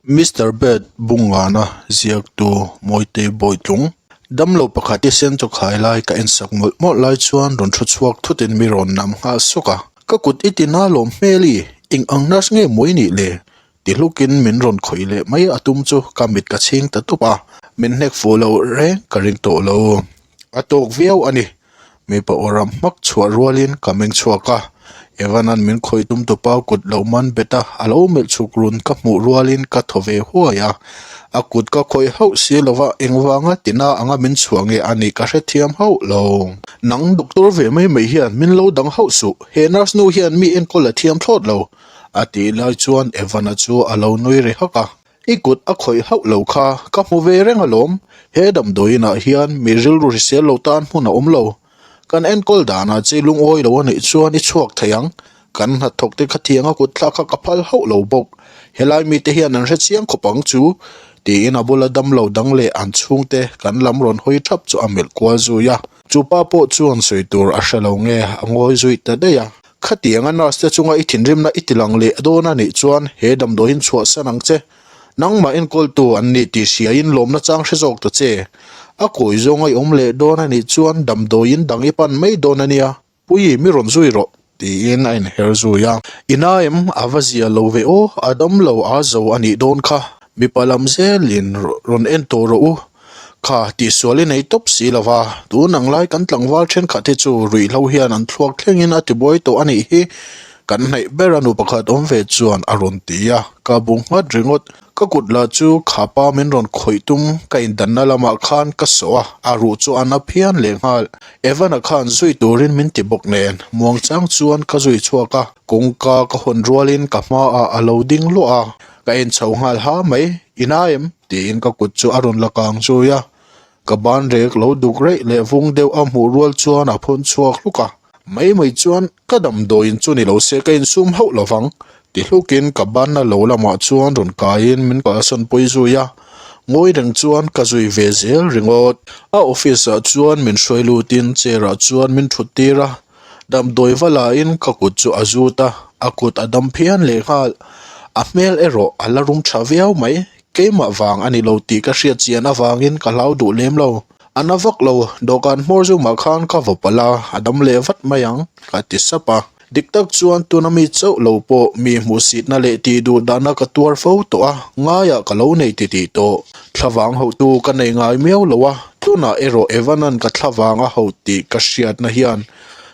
Mister Bed Bungana ziaktu Mawitei Bawitlung damlo pakhat i sen chaw khai lai ka ensak mawlh mawlh lai chuan rawn thu chhuak thutin mi rawn nam nghal sawk a. Ka kut i ti na lawm hmel i, eng ang nurse nge maw i nih le? Ti hlukin min rawn khawih leh mai a tum chu ka mit ka chhing ta tup a, min hnek fuh loh reng ka ring tawh lo. A tawk viau a ni. Mipa aw ram hmak chhuah rualin ka meng chhuak a, Evan-a'n min khawih tum tupa kut lo man bet a, a lo melh chhuk run ka hmuh rualin ka thaw ve huai a. A kut ka khawih hauh si lova engvanga tina anga min chhuah nge a nih ka hrethiam hauh lo. Nang doctor ve mai mai hian min lo dang hauh suh, he nurse nu hian mi enkawl a thiam thlawt lo, a tih lai chuan Evan-a chu a lo nui ri hak a. I kut a khawih hauh lo kha ka hmu ve reng alawm, he damdawiin ah hian mi rilru hrisel lo tan hmun a awm lo. Kan enkawl danah che lungawi lo a nih chuan i chhuak thei ang, kan hnathawk te kha thiang a kut thlak kha ka phal hauh lo bawk, helai mite hian an hre chiang khawp ang chu, tiin a bula damlo dang leh an chhungte kan lam rawn hawi thap chu a melh kual zui a. Chupa pawh chuan sawi tur a hre lo nge a ngawi zui ta daih a. Khatianga nurse te chunga i thinrimna i tilang leh dawn a nih chuan he damdawiin chhuahsan ang che. Nangmah enkawltu an nih tih hriain lawmna chang hre zawk ta che. A kawi zawnga i awm leh dawn a nih chuan damdawiin dang i pan mai dawn a nia. Pui, mi rawn zui rawh, tiin a inher zui a. I na em? A va zia lo ve aw, a damlo a zo a nih dawn kha. Mipa lam zelin rawn en tawh rawh u. Kha tihsual i nei tawp si lo va, tun ang lai kan tlangval thenkhat hi chu ruihhlo hian an thluak thlengin a tibuai tawh a nih hi. Kan hnaih ber a nu pakhat awm ve chuan a rawn ti a, ka bu nghat ringawt. Ka kut lah chu kha pa min rawn khawih tum ka indanna lamah khan ka sawh a, a ruh chu a na phian lehnghal. Evan-a khan zui turin min ti bawk nen, muangchang chuan ka zui chhuak a, kawngka ka hawn rualin ka hmaah a lo ding luah a. Ka en chho nghal ha mai, i na em? tiin ka kut chu a rawn la kang zui a, ka ban rek lo duk reih leh vung deuh a hmuh rual chuan a phun chhuak hluk a. Mai mai chuan ka damdawiin chu ni lo se ka insum hauh lo vang, ti hlukin ka banna lo lamah chuan rawn kaiin min kalsan pui zui a, ngawi reng chuan ka zui ve zel ringawt. A office ah chuan min hruai lutin chair ah chuan min thut tir a, Damdawi va lain ka kut chu a zut a, a kut a dam phian lehnghal. A hmel erawh a la rum tha viau mai, keimah vang a ni lo tih ka hriat chian avangin ka hlau duh lem lo. A na vak lo, dawhkan hmawr zumah khan ka vaw palh a, a dam leh vat mai ang, ka ti sap a. Dik tak chuan tuna mi chauh lo pawh mi hmuhsitna leh tih duh dahna ka tuar fo tawh a, ngaiah ka lo nei titih tawh. Thlavang hotu ka nei ngai miau lo a, tunah erawh Evan-a'n ka thlavang a ho tih ka hriatna hian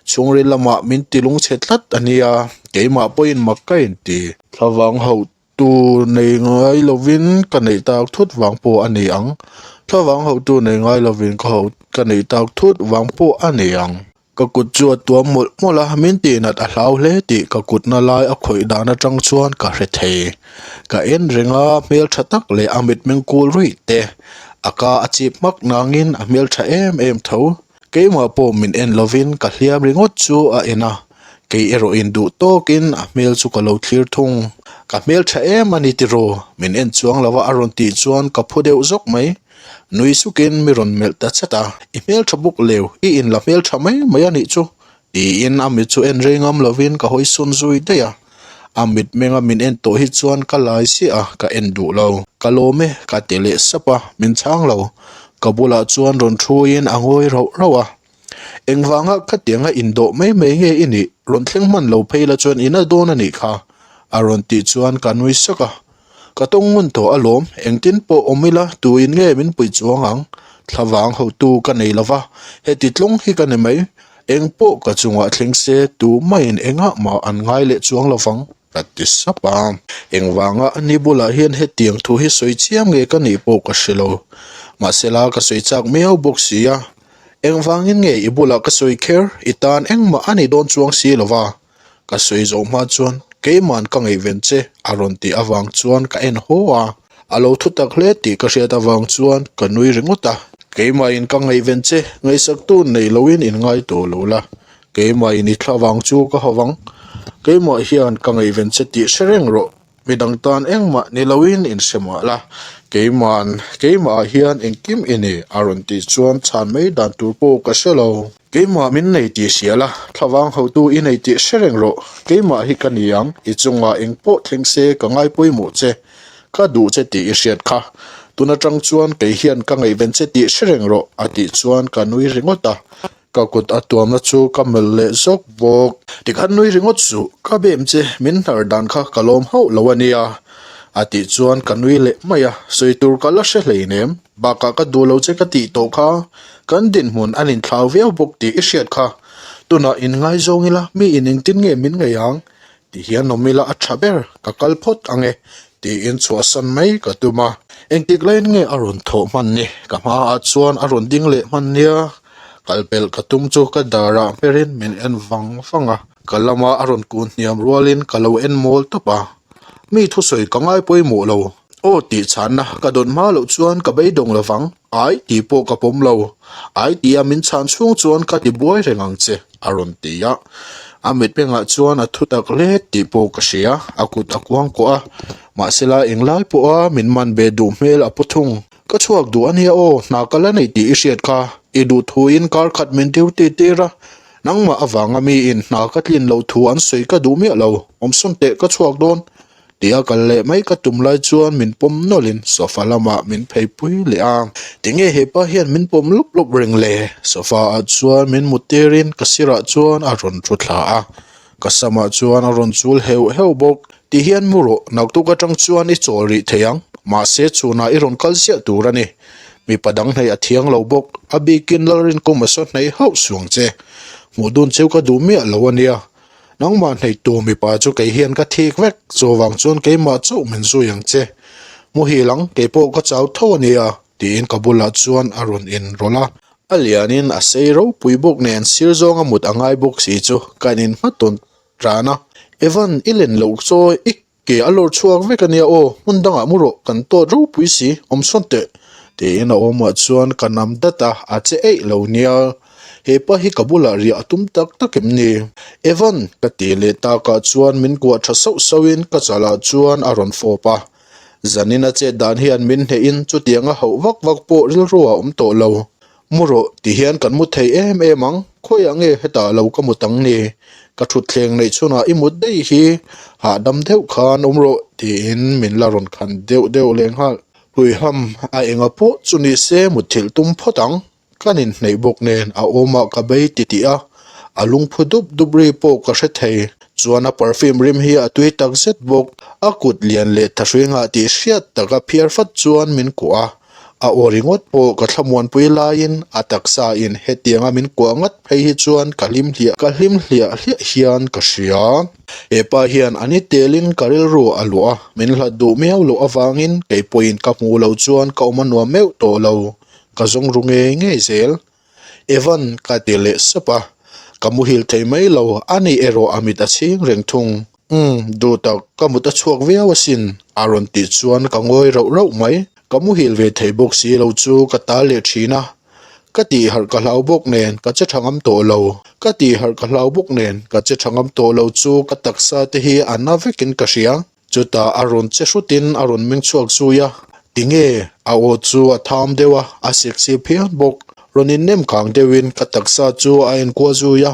chhungril lamah min ti lungchhe tlat a nia, keimah pawhin mak ka inti. Thlavang hotu nei ngai lovin ka neih tak thut vang pawh a ni ang, thlavang hotu nei ngai lovin ka ho ka neih tak thut vang pawh a ni ang. Ka kut chu a tuam mawlh mawlh a, min tihnat a hlau hle tih ka kutna lai a khawih dan atang chuan ka hre thei. Ka en reng a, hmeltha tak leh a mitmeng kul ruih te, a ka a chip hmak nangin a hmeltha em em tho. Keimah pawh min en lovin ka hliam ringawt chu a en a, kei erawh in duh tawkin a hmel chu ka lo thlir thung. Ka hmeltha em a ni tiraw? Min en chuang lova a rawn tih chuan ka phu deuh zawk mai. Nui sukin mi rawn melh ta chat a, I hmeltha bawk leu, i inla hmeltha mai mai a nih chu, tiin a mit chu en rei ngam lovin ka hawi sawn zui daih a. A mit menga min en tawh hi chuan ka lai chiah a, ka en duh lo. Ka lawm e, ka ti leh sap a, min chhang lo. Ka bulah chuan rawn thuin a ngawi rauh rauh a. Engvanga khatianga indawh mai mai nge i nih? Rawn thleng hman lo phei la chuan i na dawn a nih kha, a rawn tih chuan ka nui sak a. Ka tawng ngun tawh alawm, engtin pawh awm ila tuin nge min pui chuang ang? Thlavang hotu ka nei lova, heti tlawng hi ka ni mai. Eng pawh ka chungah thleng se tumaiin engah mah an ngai leh chuang lovang, ka ti sap a. Engvanga ani bulah hian hetiang thu hi sawi chiam nge ka nih pawh ka hre lo. Mahsela ka sawi chak miau bawk si a, engvangin nge i bulah ka sawi kher, i tan engmah a ni dawn chuang si lova. Ka sawi zawh hma chuan keima'n ka ngaihven che a rawn tih avang chuan ka en haw a, a lo thu tak hle tih ka hriat avang chuan ka nui ringawt a. Keimahin ka ngaihven che, ngaihsaktu nei loin in ngai tawh lo la, keimahin i thlavang chu ka haw ang. Keimah hian ka ngaihven che tih hre reng rawh, Midang tan engmah ni loin in hre mah la, keima'n keimahah hian engkim i ni a rawn tih chuan chhan mai dan tur pawh ka hre lo. Keimah min nei tih hria la, thlavang hotu i nei tih hre reng rawh, keimah hi ka ni ang, i chungah engpawh thleng se ka ngai pawimawh che. Ka duh che tih i hriat kha. Tun atang chuan kei hian ka ngaihven che tih hre reng rawh a tih chuan ka nui ringawt a. Ka kut a tuamna chu ka melh leh zawk bawk. Tikhan nui ringawt suh, ka bem che min hnar dan kha ka lawm hauh lo a nia a tih chuan ka nui leh mai a, sawi tur ka la hre hleinem. Bakah ka duh lo che ka tih tawh kha kan dinhmun an inthlau viau bawk tih i hriat kha. Tunah inngaizawng ila mi in engtin nge min ngaih ang? Ti hian awm ila a tha ber, ka kal phawt ang e, tiin chhuahsan mai ka tum a. Engtik laiin nge a rawn thawh hman ni? Ka hmaah chuan a rawn ding leh hman nia. Kal pelh ka tum chu ka darah hmerin min en vang vang a. Ka lama a rawn kun hniam rualin ka lo en mawl tawp a. Mi thusawi ka ngai pawimawh lo. Aw tih chhanna ka dawn hma loh chuan ka beidawng lovang. Ai tih pawh ka pawm lo. Ai tia min chhan chhung chuan ka ti buai reng ang che, a rawn ti a. A mitmengah chuan a thu tak hle tih pawh ka hria, a kut a kuang kuah a. Mahsela englai pawha min man ve duh hmel a pu thung. Ka chhuak duh a nia aw, hna ka la nei tih i hriat kha. I duh thuin kar khat min duty tir a, nangmah avanga miin hna ka tlin loh thu an sawi ka duh miah lo. Awmsawn teh ka chhuak dawn. Tia kal leh mai ka tum lai chuan min pawm nawlhin sofa lamah min phei pui leh a. Tinge hepa hian min pawm lawp lawp reng le? Sofa ah chuan min mut tirin ka sirah chuan a rawn thu thla a. Ka samah chuan a rawn chul heuh heuh bawk. Ti hian mu rawh, naktuk atang chuan i chawl rih thei ang. Mahse chhunah i rawn kal ziah tur a ni. Mipa dang hnaih a thiang lo bawk. A bikin Lalrinkum a saw hnaih hauh suang che. Hmuh dun cheu ka duh miah lo a nia. Nangmah hneihtu mipa chu kei hian ka thik vek, chuvang chuan keimah chauh min zui ang che. Muhil ang, kei pawh ka chau tho a nia, tiin ka bulah chuan a rawn inrawlh a. A lianin a sei ropui bawk nen sir zawnga mut a ngai bawk si chu ka inhmatawn ran a. Evan, i len loh chawi i Ke a lawr chhuak vek a nia aw, hmun dangah mu rawh, kan tawt ropui si, awm sawn teh. Tiin a awmah chuan ka nam dat a, a che eih lo nia. He pa hi ka bulah riah a tum tak tak em ni? Evan! ka ti leh takah chuan min kuah tha sauh sauhin ka chalah chuan a rawn fawp a. Zanin a chet dan hian min hnehin chutianga hauh vak vak pawh rilru a awm tawh lo. Mu rawh, ti hian kan mu thei em em ang, khawiah nge hetah lo ka mut ang ni? Ka thutthleng neih chhunah i mut daih hi hahdam deuh khan awm rawh, tiin min la rawn khan deuh deuh leh nghal. Huiham, a enga pawh chu ni se mutthilh tum phawt ang, kan inhneih bawk nen a awmah ka bei ti tih a, a lungphu dup dup ri pawh ka hre thei. Chuan a perfume rim hi a tui tak zet bawk, a kut lian leh thahrui ngah tih hriat taka phiar fat chuan min kuah a. A aw ringawt pawh ka thlamuanpui laiin a taksa in hetianga min kuah ngat phei hi chuan ka hlim hliah ka hlim hliah hliah hian ka hria. He pa hian a ni telin ka rilru a luah a, min hlat duh miau loh avangin kei pawhin ka hmuh loh chuan ka awm a nuam meuh tawh lo, ka zawng ru ngei ngei zel. Evan ka ti leh sap a, ka muhil thei mai lo, ani erawh a mit a chhing reng thung. Umm, duh tak, ka mut a chhuak viau asin, a rawn tih chuan ka ngawi rauh rauh mai. Ka muhil ve thei bawk si lo chu ka tal leh thin a, ka tih harh ka hlau bawk nen ka che tha ngam tawh lo. Ka tih harh ka hlau bawk nen ka che tha ngam tawh lo chu ka taksa te hi a na vekin ka hria. Chutah a rawn che hrutin a rawn meng chhuak zui a, tinge a aw chu a tham deuh a, a sexy phian bawk. Rawn innem kang deuhin ka taksa chu a enkual zui a,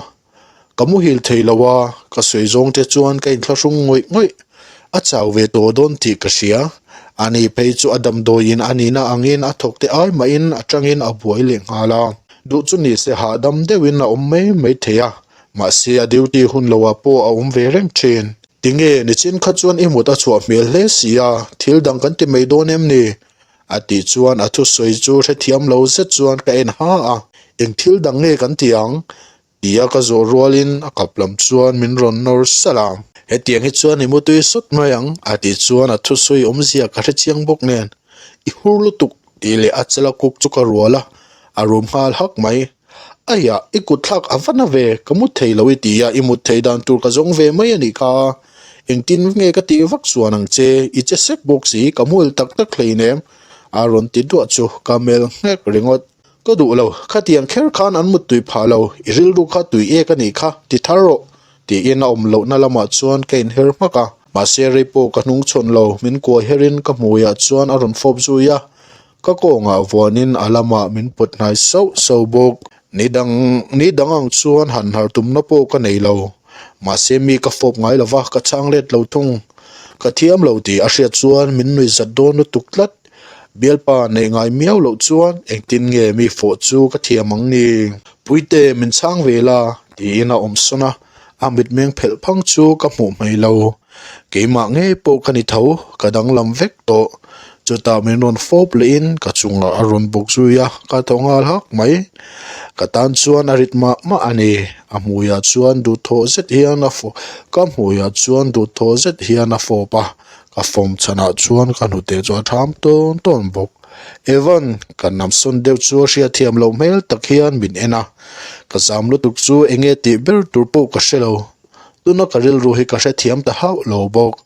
Ka muhil thei lo a, ka sawi zawng te chuan ka inthlahrung ngawih ngawih. A chau ve tawh dawn tih ka hria. Ani phei chu a damdawiin a nihna angin a thawk te ai mahin a tangin a buai leh nghal a. Duh chu ni se hahdam deuhin a awm mai mai thei a, mahse a duty hun loah pawh a awm ve reng thin. Tinge nichin kha chuan i mut a chhuah hmel hle si a, thil dang kan ti mai dawn em ni? A tih chuan a thusawi chu hrethiam lo zet chuan ka en ha a, Eng thil dang nge kan ti ang? Tia ka zawh rualin a kap lam chuan min rawn nawr salh a. Hetiang hi chuan i mutui sawt mai ang, a tih chuan a thusawi awmzia ka hrechiang bawk nen, I hur lutuk, tih leh a chela kuk chu ka rual a, a rum nghal hak mai. Aiah, i kut thlak a va na ve, ka mut thei lo i ti a, i mut thei dan tur ka zawng ve mai a nih kha. Engtin nge ka tih vak chuan ang che, i che sek bawk si, ka muil tak tak hleinem, a rawn ti duah chu ka mel nghek ringawt. Ka duh lo, khatiang kher khan an mut tui phah lo, i rilru kha tui ek a nih kha, ti thar rawh, tiin a awm lohna lamah chuan ka inher hmak a. Mahse rei pawh ka hnung chhawn lo, min kuai herin ka hmuiah chuan a rawn fawp zui a, ka kawngah vuanin a lamah min pawt hnai sauh sauh bawk. Ni dang ni dang ang chuan han har tumna pawh ka nei lo, mahse mi ka fawp ngai lo va, ka chhang let lo thung. Ka thiam lo tih a hriat chuan min nuihzat dawn lutuk tlat. Bialpa neih ngai miau loh chuan engtin nge mi fawh chu ka thiam ang ni? Puite min chhang ve la tiin a awm sawn a, a mitmeng phelh phang chu ka hmuh hmei lo. Keimah ngei pawh ka ni tho, ka danglam vek tawh. Chutah min rawn fawp lehin ka chungah a rawn bawk zui a, ka thaw nghal hak mai. Ka tan chuan a rit mah mah a ni. A hmuiah chuan duhthawh zet hian a fawp, ka hmuiah chuan duhthawh zet hian a fawp a, ka fawm chhanah chuan ka hnute chu a tham tawn tawn bawk. Evan, ka namsawn deuh chu a hriatthiam loh hmel tak hian min en a, ka zam lutuk chu eng nge tih ber tur pawh ka hre lo. Tuna ka rilru hi ka hrethiam ta hauh lo bawk.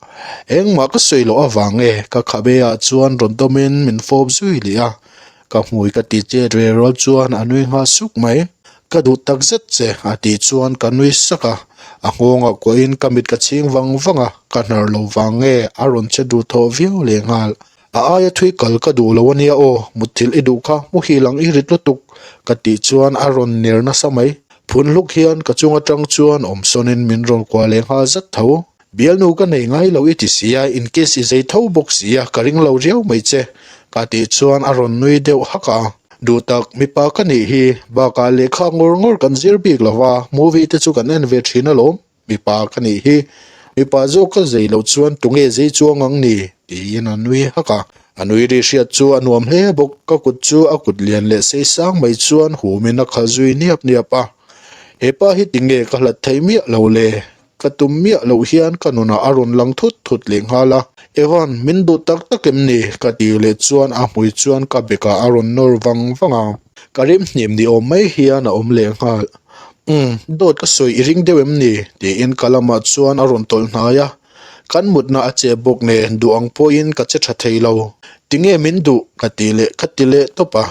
Engmah ka sawi loh avang nge ka khabe ah chuan rawn dawmin min fawp zui leh a, ka hmui ka ti chet ve rual chuan a nui nghal suk mai. Ka duh tak zet che a tih chuan ka nui sak a, a nghawngah kuahin ka mit ka chhing vang vang a, ka hnar lo vang nge a rawn che duh thawh viau leh nghal. A aia thui kal ka duh lo ania aw, mutthilh i duh kha muhil ang i rit lutuk ka tih chuan a rawn ner nasa mai. Phun hluk hian ka chung atang chuan awm sawnin min rawn kuah leh nghal zat tho. Bialnu ka nei ngai lo i ti sia, in case i zei tho bawk sia, ka ring lo riau mai che ka tih chuan a rawn nui deuh hak a. Duh tak, mipa ka nih hi, bakah lehkha ngawr ngawr kan zir bik lo va, movie te chu kan en ve thin alawm. Mipa ka nih hi, mipa zawk ka zei loh chuan tunge zei chuang ang ni? tiin a nui hak a. A nui ri hriat chu a nuam hle bawk, ka kut chu a kut lian leh sei sang mai chuan humin a khalh zui niap niap a. He pa hi tinge ka hlat thei miah lo le? Ka tum miah loh hian ka nunah a rawn lang thut thut leh nghal a. Evan, min duh tak tak em ni? ka tih leh chuan a hmui chuan ka bekah a rawn nawr vang vang a. Ka rim hnim ni awm mai hian a awm leh nghal. Umm, dawt ka sawi i ring deuh em ni? tiin ka lamah chuan a rawn tawlh hnai a. Kan mutna a che bawk nen duh ang pawhin ka che tha thei lo. Tinge min duh? ka ti leh ka ti leh tawp a.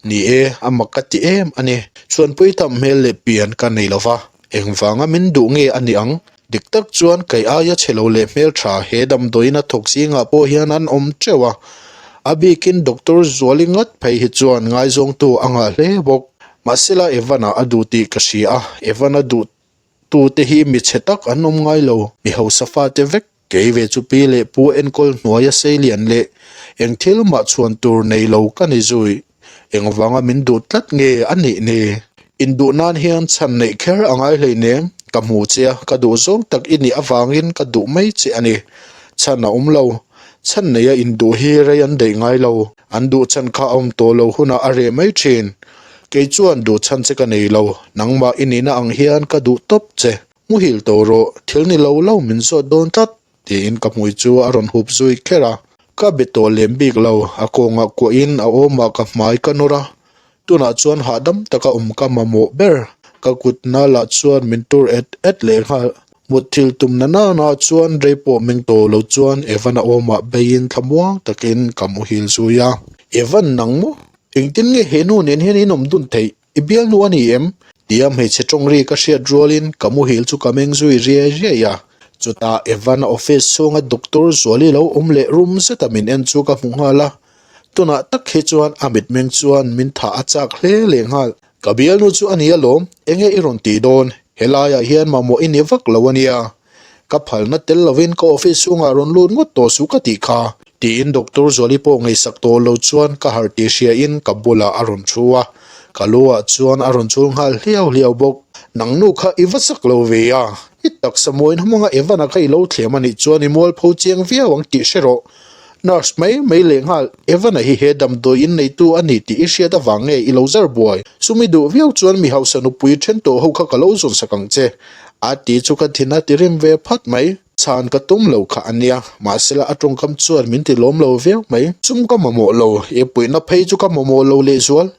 Ni e, a mak ka ti em a ni. Chhuanpui tam hmel leh pian ka nei lo va, engvanga min duh nge a ni ang? Dik tak chuan kei aia chhe lo leh hmeltha he damdawiin a thawk zingah pawh hian an awm teuh a, a bikin Doctor Zuali ngat phei hi chuan ngaizawngtu a ngah hle bawk. Mahsela Evan-a a duh tih ka hria a, Evan-a duh tute hi mi chhe tak an awm ngai lo, mi hausa fate vek. Kei ve chu pi leh pu enkawl hnuaia seilian leh eng thil mah chhuan tur nei lo ka ni zui. Engvanga min duh tlat nge a nih ni? Induh nan hian chhan neih kher a ngai hleinem, ka hmu che a, ka duh zawng tak i nih avangin ka duh mai che a ni. Chhan a awm lo. Chhan neia induh hi rei an daih ngai lo. An duh chhan kha a awm tawh lo hunah a reh mai thin. Kei chuan duh chhan che ka nei lo, nangmah i nihna ang hian ka duh tawp che. Muhil tawh rawh, thil ni lo lo min zawt dawn tlat, tiin ka hmui chu a rawn hup zui kher a. Ka be tawh lem bik lo, a kawngah kuahin a awmah ka hmai ka nawr a. Tunah chuan hahdam taka awm ka mamawh ber, ka kut nal ah chuan min tur et et leh nghal. Mutthil tum na nana chuan rei pawh meng tawh lo chuan Evan a awmah beiin thlamuang takin ka muhil zui a. Evan nang maw? Engtin nge he nu nen hian in awm dun theih? I bialnu a ni em? Tia hmeichhe tawng ri ka hriat rualin ka muhil chu ka meng zui riai riai a. Chutah Evan-a office chhunga doctor Zuali lo awm leh rum zeta min en chu ka hmu nghal a. Tunah tak hi chuan a mitmeng chuan min thah a chak hle leh nghal. Ka bialnu chu a ni alawm, enge i rawn tih dawn? Helaiah hian mamawh i ni vak lo a nia. Ka phalna tel lovin ka office chhungah rawn lut ngawt tawh suh ka tih kha. Tiin Doctor Zuali pawh ngaihsak tawh lo chuan ka harh tih hriain ka bulah a rawn thu a, ka lu ah chuan a rawn chul nghal hliau hliau bawk. Nang nu kha i va chak lo ve a, i taksa mawi hmanga Evan-a kha i lo thlem a nih chuan i mualpho chiang viau ang tih hre rawh. Nurse mai mai leh nghal, Evan-a hi he damdawi in neitu a ni tih i hriat avang nge i lo zar buai? Sumi duh viau chuan mi hausa nupui then tawh ho kha ka lo zawn sak ang che. A ti chu ka thin a ti rim ve phat mai. Chhan ka tum lo kha a nia, mahsela a tawngkam chuan min ti lawm lo viau mai. Sum ka mamawh lo, i puihna phei chu ka mamawh lo lehzual.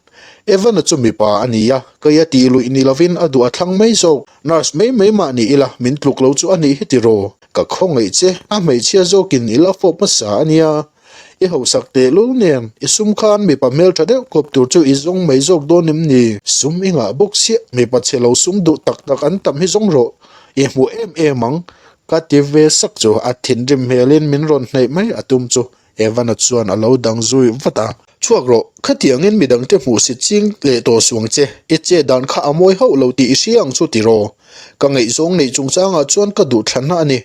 Evan-a chu mipa a ni a, kei a tih luih ni lovin a duh a thlang mai zawk. Nurse mai mai mah ni ila, min tluk lo chu a nih hi tiraw? Ka khawngaih che, a hmeichhia zawkin i la fawp hmasa a nia. I hausak tehlul nen, i sum khan mipa hmeltha deuh kawp tur chu i zawng mai zawk dawn em ni? Sum i ngah bawk chiah, mipa chhe lo sum duh tak tak an tam hi zawng rawh, i hmu em em ang. Ka ti ve sak chu a thinrim hmelin min rawn hnaih mai a tum chu Evan-a chuan a lo dang zui vat a. Chhuak rawh, khatiangin midangte hmuhsit ching leh tawh suang che, i chet dan kha a mawi hauh lo tih i hria ang chu tiraw? Ka ngaihzawng neih chungchangah chuan ka duh thlanna a ni.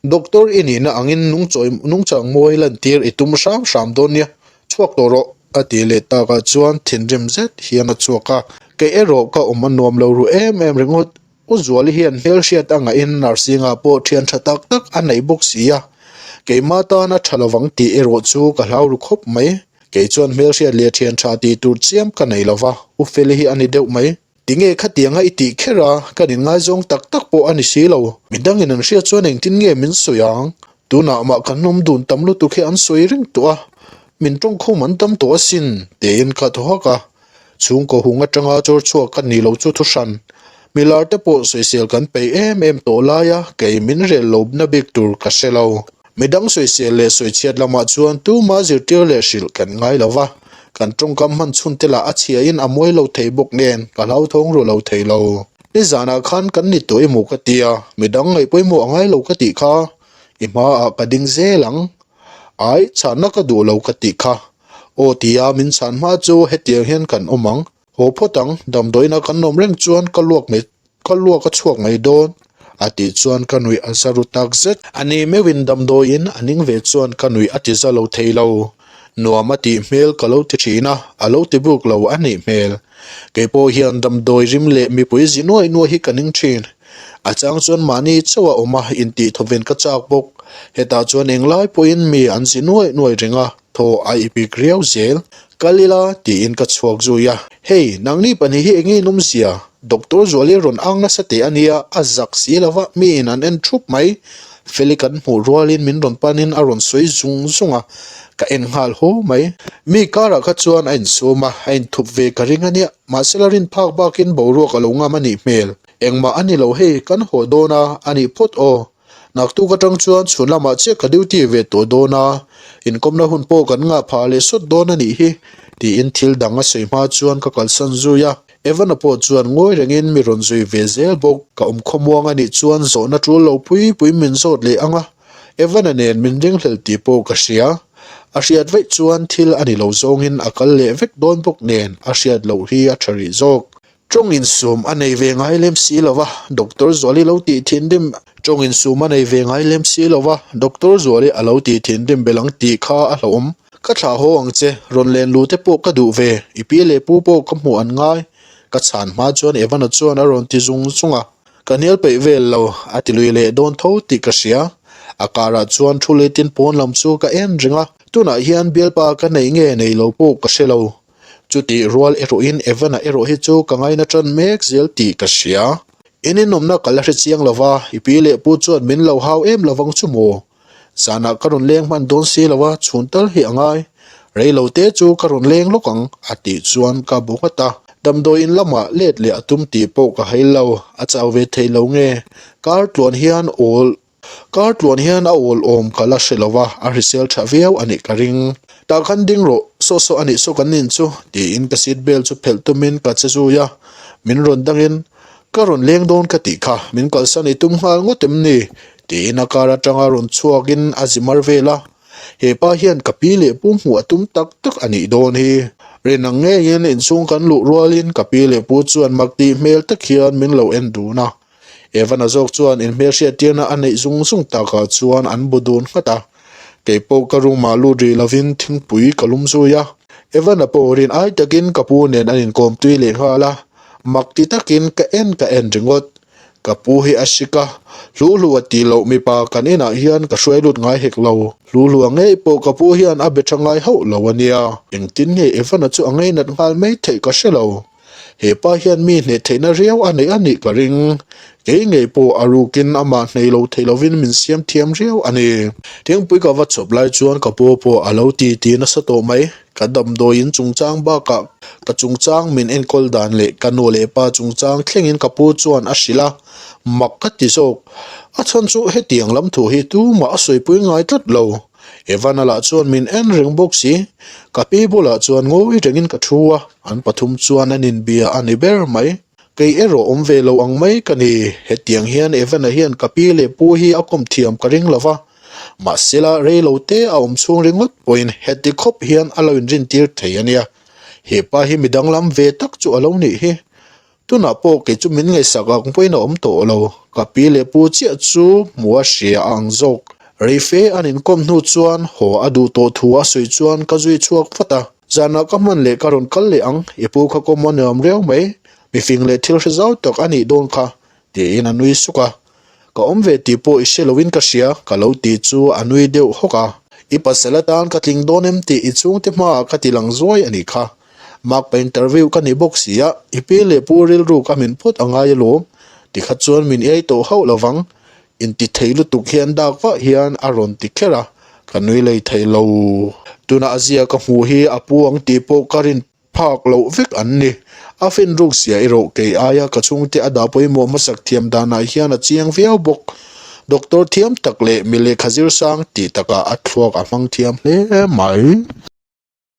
Doctor i nihna angin nungchawi nungchang mawi lantir i tum hram hram dawn nia, chhuak tawh rawh a tih leh takah chuan thinrim zet hian a chhuak a, kei erawh ka awm a nuam lo ru em em ringawt. U Zuali hian hmelhriat a ngahin nursing-ah pawh thian tha tak tak a neih bawk si a, keimah tan a tha lovang tih erawh chu ka hlau ru khawp mai. Kei chuan hmelhriat leh thian tha tih tur chiam ka nei lova, U Feli hi a ni deuh mai. Tinge khatianga i tih kher a, kan inngaizawng tak tak pawh a ni si lo. Midangin an hriat chuan engtin nge min sawi ang? Tunah mah kan awm dun tam lutuk hi an sawi reng tawh a, min tawngkhum an tam tawh asin, tiin ka thaw hak a. Chhungkaw hung atanga chawr chhuak ka ni lo chu thu hran. Milar te pawh sawisel kan peih em em tawh laia kei min rel lo na bik tur ka hre lo. Midang sawisel leh sawichhiat lamah chuan tuma zirtir leh hrilh kan ngai lo va, kan tawngkam hman chhun te lah a chhiain a mawi lo thei bawk nen ka hlauthawng ru lo thei lo. Nizanah khan kan ni tawh emaw ka tia, midang ngaih pawimawh a ngai lo ka tih kha i hmaah ka ding zel ang. Ai, chhanna ka duh lo ka tih kha. Aw tia min chhan hma chu hetiang hian kan awm ang. Haw phawt ang, damdawiina kan awm reng chuan ka luak mai ka luak a chhuak mai dawn a tih chuan ka nuih a za ru tak zet. A ni meuhin damdawiin a ning ve chuan ka nuih a ti za lo thei lo. Nuam a tih hmel ka lo ti thin a, a lo ti buk lo a nih hmel. Kei pawh hian damdawi rim leh mipui zi nuai nuai hi ka ning thin. A chang chuan mahni chauh a awm a, intih thawven ka chak bawk. Hetah chuan englai pawhin mi an zi nuai nuai reng a. Thaw a i bik riau zel. Kal ila tiin ka chhuak zui a. Hei, nangni pahnih hi enge in awmzia? Doctor Zuali rawn ang nasa teh a nia, a zak si lo va, miin an en thup mai. Feli kan hmuh rualin min rawn panin a rawn sawi zung zung a, ka en nghal haw mai. Mi karah kha chuan a insum a, a inthup ve ka ring a nia, mahsela rin phak bakin boruak a lo ngam a nih hmel. Engmah a ni lo hei, kan haw dawn a, a nih phawt aw. Naktuk atang chuan chhun lamah chiah ka duty ve tawh dawn a, inkawmna hun pawh kan ngah phah leh sawt dawn a nih hi, tiin thil dang a sawi hma chuan ka kalsan zui a. Evan-a pawh chuan ngawi rengin mi rawn zui ve zel bawk. Ka awm khawmuang a nih chuan zawhna tul lo pui pui min zawt leh ang a, Evan-a nen min ringhlel tih pawh ka hria. A hriat vaih chuan thil a ni lo zawngin a kal leh vek dawn bawk nen a hriat loh hi a tha rih zawk. Tawng insum a nei ve ngai lem si lo va, Doctor Zuali lo tih thinrim Tawng insum a nei ve ngai lem si lo va, Doctor Zuali a lo tih thinrim belh ang tih kha a hlauhawm. Ka thlah haw ang che, rawn len lu te pawh ka duh ve, i pi leh pu pawh ka hmuh an ngai. Ka chhan hma chuan Evan-a chuan a rawn ti zung zung a. Ka hnial peih vel lo, a ti lui leh dawn tho tih ka hria. A karah chuan thu letin pawn lam chu ka en reng a, tunah hian bialpa ka nei nge nei lo pawh ka hre lo. Chutih rual erawhin Evan-a erawh hi chu ka ngaina tan mek zel tih ka hria. In inawmna ka la hre chiang lo va, i pi leh pu chuan min lo hau em lovang chu maw? Zanah ka rawn leng hman dawn si lo a, chhun tal hi a ngai. Rei lo te chu ka rawn leng lawk ang, a tih chuan ka bu nghat a. Damdawi in lamah let leh a tum tih pawh ka hail lo, a chau ve thei lo nge? Kar tluan hian awl Kar tluan hian a awl awm ka la hre lo va, a hrisel tha viau a nih ka ring. Tah khan ding rawh, saw saw a nih saw kan nin chu, tiin ka seat belt chu phelh tumin ka che zui a. Min rawn dangin, Ka rawn leng dawn ka tih kha, min kalsan i tum nghal ngawt em ni? tiin a kar atanga rawn chhuakin a zi mar vel a. He pa hian ka pi leh pu hmuh a tum tak tak a nih dawn hi. Rin ang ngeiin inchhung kan luh rualin ka pi leh pu chuan mak tih hmel tak hian min lo en dun a. Evan-a zawk chuan inhmelhriattirna a neih zung zung takah chuan an bu dun nghat a. Kei pawh ka room-ah lut rih lovin thingpui ka lum zui a. Evan-a pawh rin ai takin ka pu nen an inkawm tui leh nghal a. Mak ti takin ka en ka en ringawt. Ka pu hi a hrik a, hluhluh a tih loh mipa kan inah hian ka hruai lut ngai hek lo. Hluhluh a ngei pawh ka pu hian a be tha ngai hauh lo a nia. Engtin nge Evan-a chu a ngeinat nghal mai theih ka hre lo. He pa hian mi hneh theihna riau a neih a nih ka ring. Kei ngei pawh a rukin amah hnei lo thei lovin min siam thiam riau a ni. Thingpui ka va chawp lai chuan ka pu pawh a lo ti ti nasa tawh mai. Ka damdawiin chungchang bakah ka chungchang min enkawl dan leh ka nu leh pa chungchang thlengin ka pu chuan a hrilh a, mak ka ti zawk. A chhan chu hetiang lam thu hi tumah a sawipui ngai tlat lo. Evan-a lah chuan min en reng bawk si. Ka pi bulah chuan ngawi rengin ka thu a, an pathum chuan an inbia a ni ber mai. Kei erawh awm ve lo ang mai ka ni. Hetiang hian Evan-a hian ka pi leh pu hi a kawm thiam ka ring lo va, mahsela rei lo te a awm chhung ringawt pawhin heti khawp hian a lo inrintir thei a nia. He pa hi midanglam ve tak chu a lo nih hi. Tunah pawh kei chu min ngaihsak ang pawhin a awm tawh lo. Ka pi leh pu chiah chu hmuh a hria a ang zawk. Rei fe an inkawm hnu chuan haw a duh tawh thu a sawi chuan ka zui chhuak vat a. Zanah ka hman leh ka rawn kal leh ang, i pu kha kawm a nuam riau mai. Mifing leh thil hre zau tak a nih dawn kha, tiin a nui suk a. Ka awm ve tih pawh i hre loin ka hria, ka lo tih chu a nui deuh hawk a. I pasal atan ka tling dawn em tih i chhungte hmaah ka ti lang zuai a nih kha. Makpa interview ka ni bawk si a, i pi leh pu rilru ka min phawt a ngai alawm. Tikha chuan min iai tawh hauh lovang, inti thei lutuk hian dak vah hian a rawn ti kher a, ka nui lei thei lo. Tunah a zia ka hmuh hi a pu ang tih pawh ka rin Phak loh vek an ni. A fin ruk sia erawh kei aia ka chhungte a dah pawimawh hmasak thiam danah hian a chiang viau bawk. Doctor thiam tak leh mi lehkha zir sang tih takah a thluak a hmang thiam hle mai.